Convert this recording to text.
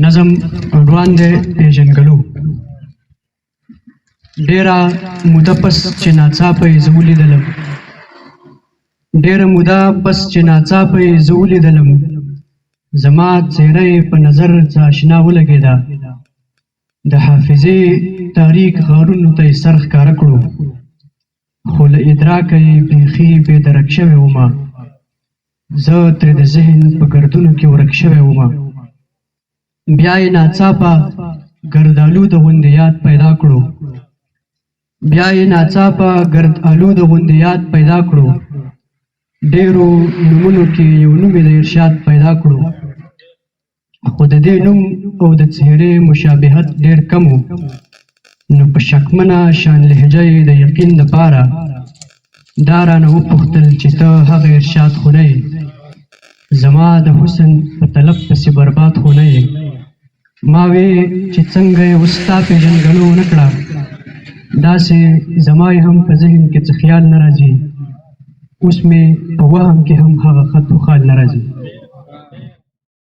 نظم عنوان دی پېژندګلو. ډېره موده پس چې ناڅاپه یې زه ولیدلم، ډېره موده پس چې ناڅاپه یې زه ولیدلم، زما څېره یې په نظر څه اشنا ولګېده. د حافظې تاریک غارونو ته یې سر ښکاره کړو، خو له ادراکه یې بیخي بې درک شوی ومه. زه ترې د ذهن په ګردونو کې ورک شوی ومه. بیا یې ناڅاپه ګردالو د غوندې یاد پیدا کړو، بیا یې ناڅاپه ګرد الو د غوندې یاد پیدا کړو. ډېرو نومونو کې یو نوم یې د ارشاد پیدا کړو، خو د دې نوم او د څهرې مشابهت ډېر کم و، نو په شکمنه شان لهجه یې د یقین دپاره دا رانه وپوښتل چې ته هغه ارشاد خو نه یې، زما د حسن په طلب پسې برباد خو نه یې؟ ما وې چې څنګه یې اوس ستا پېژندګلو ونه کړه، داسې زما یې هم په ذهن کې څه خیال نه راځي، اوس مې په وهم کې هم هغه خط و خال نه راځي.